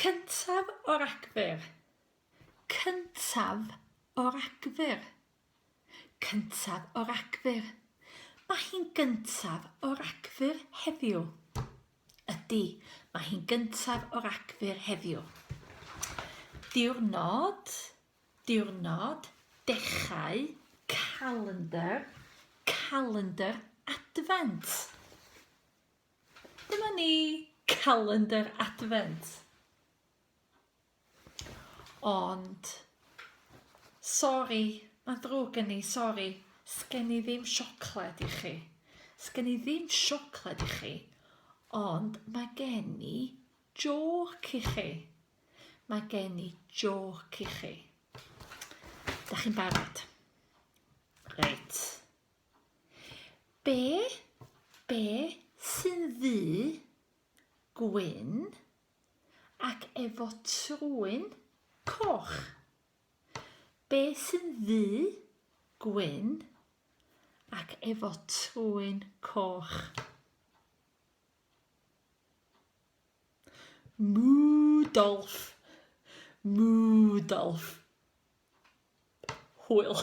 Cyntaf o Ragfyr. Cyntaf o Ragfyr. Cyntaf o Ragfyr. Mae hi'n gyntaf o Ragfyr heddiw. Ydy, mae hi'n gyntaf o Ragfyr heddiw. Diwrnod, diwrnod, dechrau, calendr, calendr Adfent. Dyma ni, calendr Adfent. Ond, sori, mae'n ddrwg gen i, sori, sgen i ddim siocled i chi. Sgen i ddim siocled i chi, ond mae gen i jôc i chi. Mae gen i jôc i chi. Da chi'n barod? Reit. Be, be sy'n ddu, gwyn, ac efo trwyn coch. Be sy'n ddu, gwyn, ac efo trwyn coch? Mwdolff. Mwdolff. Hwyl.